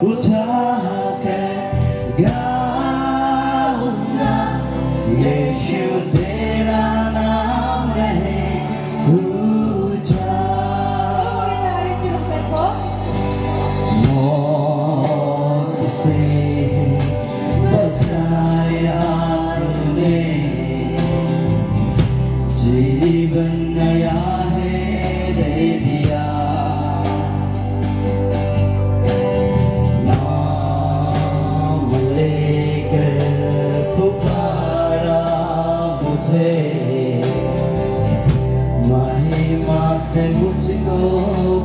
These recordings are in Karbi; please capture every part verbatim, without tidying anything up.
उठाकर गाऊंगा, यीशु तेरा नाम रहे ऊंचा। मौत से बचाया आपने, जीवन नया है दे दिया। नाम लेकर पुकारा मुझे, महिमा से मुझको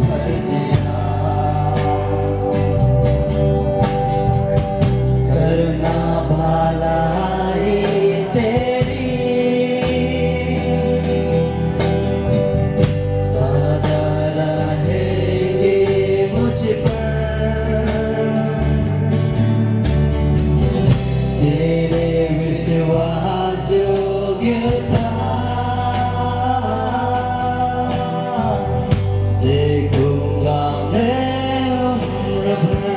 भर दिया। करना भलाई तेरी, सदा रहेंगे मुझ पर। तेरे विश्वास योग्यता देखूंगा मैं उम्र भर।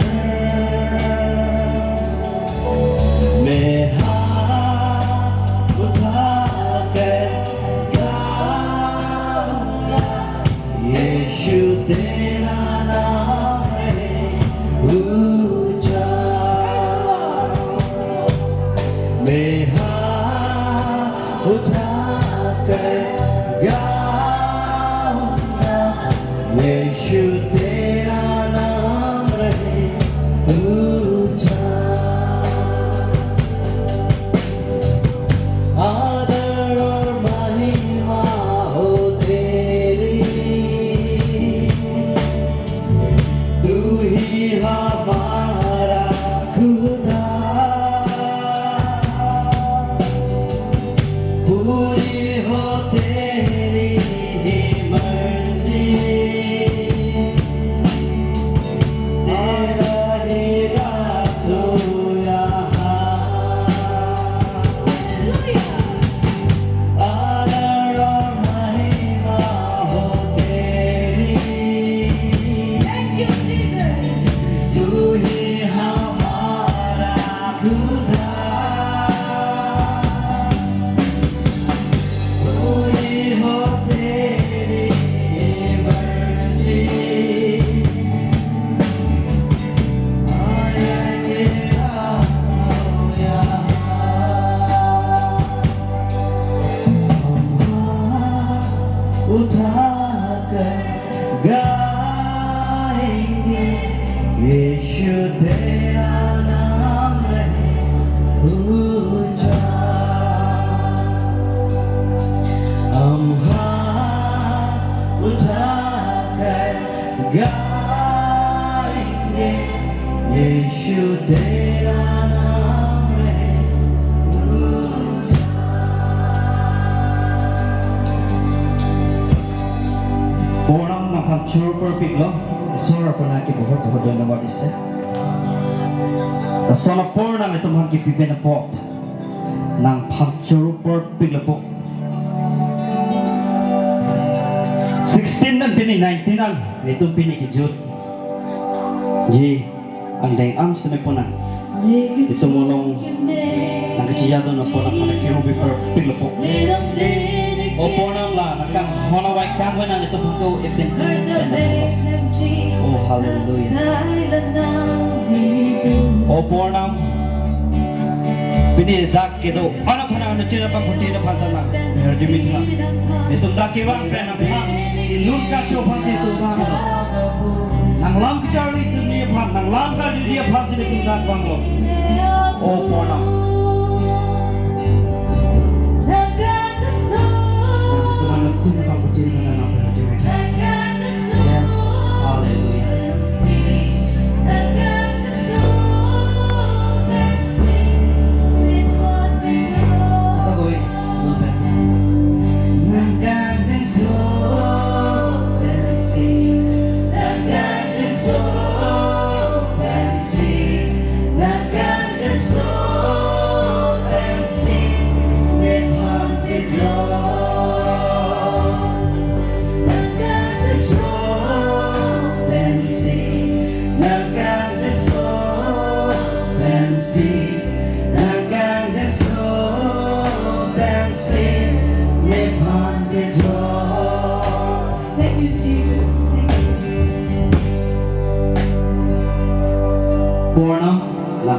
मैं हाथ उठाकर गाऊंगा, यीशु तेरा नाम है ऊंचा। मैं हाथ उठाकर गाऊंगा, यीशु तेरा नाम रहे ऊंचा। आदर और महिमा हो तेरी, तू ही हमारा खुदा। पूरी हो तेरी ही मर्जी, तेरा ही राज हो यहाँ। आदर और महिमा हो तेरी। Thank you, Jesus. तू ही हमारा खुदा। पूरी हो तेरी मर्जी। आया तेरा हो यहाँ। हम हाथ उठाकर गाएंगे, यीशु तेरा नाम रहे ऊंचा। हम हाथ उठाकर गाएंगे, यीशु तेरा नाम है ऊंचा। Purnam nangphan choro purpik lo, Isor aphan nangke bohot bohot dhonyobad dise. Lason apor nanglitum aphan kipi pen apot nangphan choro purpik lo po. Sixteen an pini nineteen an, netum pini kejut. Ji, angdeng ang sene pona. Itum along nangkechijadun apot nangphan kirubi purpik lo po. O Purnam la, nangkanghon awai kangwe nang itum hangko ipin. Oh, hallelujah. O Purnam, pini dak kedo, anak anak anak tina pang putih na pantana, herdi mitra. Itum dak kevang pen aphan, ilun kacho aphan si itum vanglo. Nanglam kacharli duni aphan, nanglam kajudi aphan si itum dak vanglo. O Purnam. Yes, hallelujah. Yes.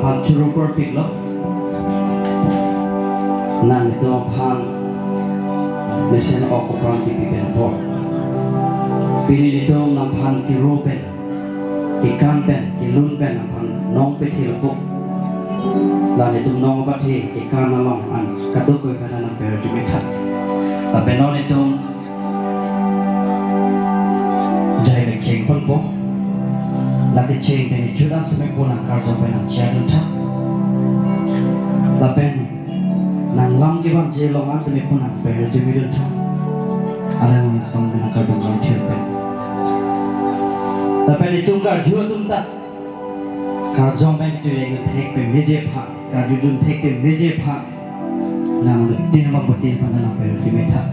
Choro korpiklo. Nanglitum aphan mesen ok apran kipi pen apor. Pini nelitum nangphan kero pen, kekan pen, kelun pen nangphan nong pethil po. La nelitum nong abathe kekan along an kadokave aphan nang perdimi tha. Lapen non nelitum jai mek cheng ponpo. Lake cheng pen jutang seme po nang karjong pen nangchia dun tha. Lapen nang lam kevangji along an teme po nang perdimi dun tha. Alang nang song pen nang kardom lam thir pen. Lapen nelitum karju atum ta karjong pen kechojun thek pen meje aphan, karjudun thek pen meje aphan. Nang tin bang pati aphan nang perdimi tha.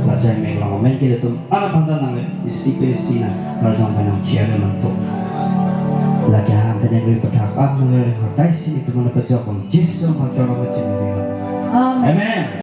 La jai mek along amen ke nelitum an aphan ta nang isi pen isi nang karjong pen nangchia dun nangpo. Lake hang teneng lui pathak an nang le hotai si nelitum an pajok bang Jisu nang choro ma chini lo. Amen. Amen.